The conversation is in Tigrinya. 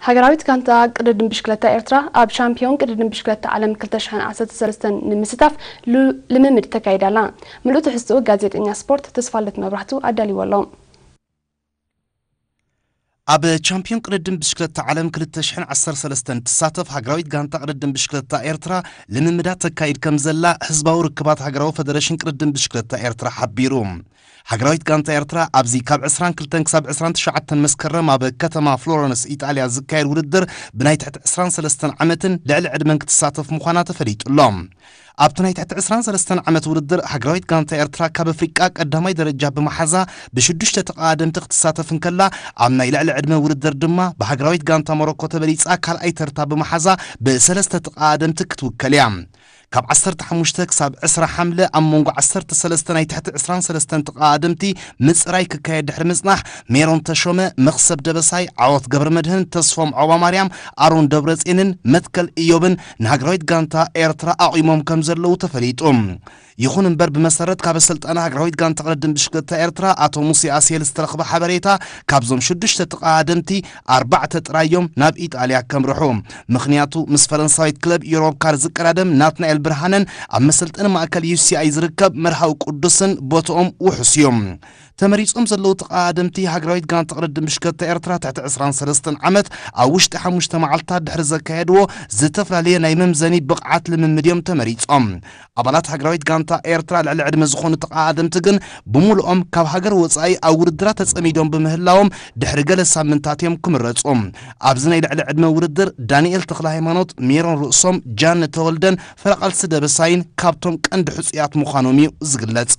ሃገራዊት ጋንታ ቅድድም ብሽክለታ ኤርትራ ኣብ ሻምፒዮን ቅድድም ብሽክለታ ዓለም ክልተ ሽሕን ዓሰርተ ሰለስተን ንምስታፍ ሉ-፣ ልምምድ ተካይዳ ኣላ። ምሉእ ትሕዝትኡ ጋዜጠኛ ስፖርት ተስፋለት መብራህቱ ኣዳልይዎ ኣሎ። ኣብ ቻምፒዮን ቅድድም ብሽክለታ ዓለም ክልተ ሽሕን ዓሰርተ ሰለስተን ትሳተፍ ሃገራዊት ጋንታ ቅድድም ብሽክለታ ኤርትራ ልምምዳት ተካይድ ከም ዘላ ህዝባዊ ርክባት ሃገራዊ ፈደረሽን ቅድድም ብሽክለታ ኤርትራ ሓቢሩ። ሃገራዊት ጋንታ ኤርትራ ኣብዚ ካብ ዕስራን ክልተን ክሳብ ዕስራን ትሽዓተን መስከረም ኣብ ከተማ ፍሎረንስ ኢጣልያ ዝካየድ ውድድር ብናይ ትሕቲ ዕስራን ሰለስተን ዓመትን ልዕሊ ዕድመን ክትሳተፍ ምዃና ተፈሊጡ ኣሎ። ኣብቲ ናይ ትሕቲ ዕስራን ሰለስተን ዓመት ውድድር ሃገራዊት ጋንታ ኤርትራ ካብ ኣፍሪቃ ቀዳማይ ደረጃ ብምሓዛ ብሽዱሽተ ተቐዳደምቲ ክትሳተፍ እንከላ፣ ኣብ ናይ ልዕሊ ዕድመ ውድድር ድማ ብሃገራዊት ጋንታ ሞሮኮ ተበሊጻ ካልኣይ ተርታ ብምሓዛ ብሰለስተ ተቐዳደምቲ ክትውከል እያ። ካብ ዓሰርተ ሓሙሽተ ክሳብ ዕስራ ሓምለ ኣብ መንጎ ዓሰርተ ሰለስተ ናይ ትሕቲ ዕስራን ሰለስተን ተቐዳደምቲ ምጽራይ ክካየድ ድሕሪ ምጽናሕ፣ ሜሮን ተሾመ፣ መኽሰብ ደበሳይ፣ ዓወት ገብረመድህን፣ ተስፎም ዖባማርያም፣ ኣሮን ደብረጽዮንን መትከል ኢዮብን ንሃገራዊት ጋንታ ኤርትራ ኣቑሞም ከም ዘለዉ ተፈሊጡ። ይኹን እምበር፣ ብመሰረት ካብ ኣሰልጣኒ ሃገራዊት ጋንታ ቅድድም ብሽክለታ ኤርትራ ኣቶ ሙሴ ኣስየል ዝተረኽበ ሓበሬታ፣ ካብዞም ሽዱሽተ ተቐዳደምቲ ኣርባዕተ ጥራይ እዮም ናብ ኢጣልያ ከምርሑ። ምኽንያቱ፣ ምስ ፈረንሳዊት ክለብ ዩሮፕ ካር ዝቀዳደም ናትናኤል ብርሃነን ኣብ መሰልጠኒ ማእከል ዩ ሲ ኣይ ዝርከብ መርሃዊ ቅዱስን ቦትኦም ውሑስ እዩ። ተመሪጾም ዘለዉ ተቐዳደምቲ ሃገራዊት ጋንታ ቅድድም ብሽክለታ ኤርትራ ትሕቲ ዕስራን ሰለስተን ዓመት ኣብ ውሽጢ ሓሙሽተ መዓልታት ድሕሪ ዘካየድዎ ዝተፈላለየ ናይ መምዘኒ ብቕዓት ልምምድ እዮም ተመሪጾም። ኣባላት ሃገራዊት ጋንታ ኤርትራ ልዕሊ ዕድመ ዝኾኑ ተቐዳደምቲ ግን ብምሉኦም ካብ ሃገር ወጻኢ ኣብ ውድድራት ተጸሚዶም ብምህላዎም ድሕሪ ገለ ሳምንታት እዮም ክምረጹ። ኣብዚ ናይ ልዕሊ ዕድመ ውድድር ዳንኤል ተኽለ ሃይማኖት፣ ሜሮን ርእሶም፣ ጃን ተወልደን ፈረቓልሲ ደበሳይን ካብቶም ቀንዲ ሕጹያት ምዃኖም እዩ ዝግለጽ።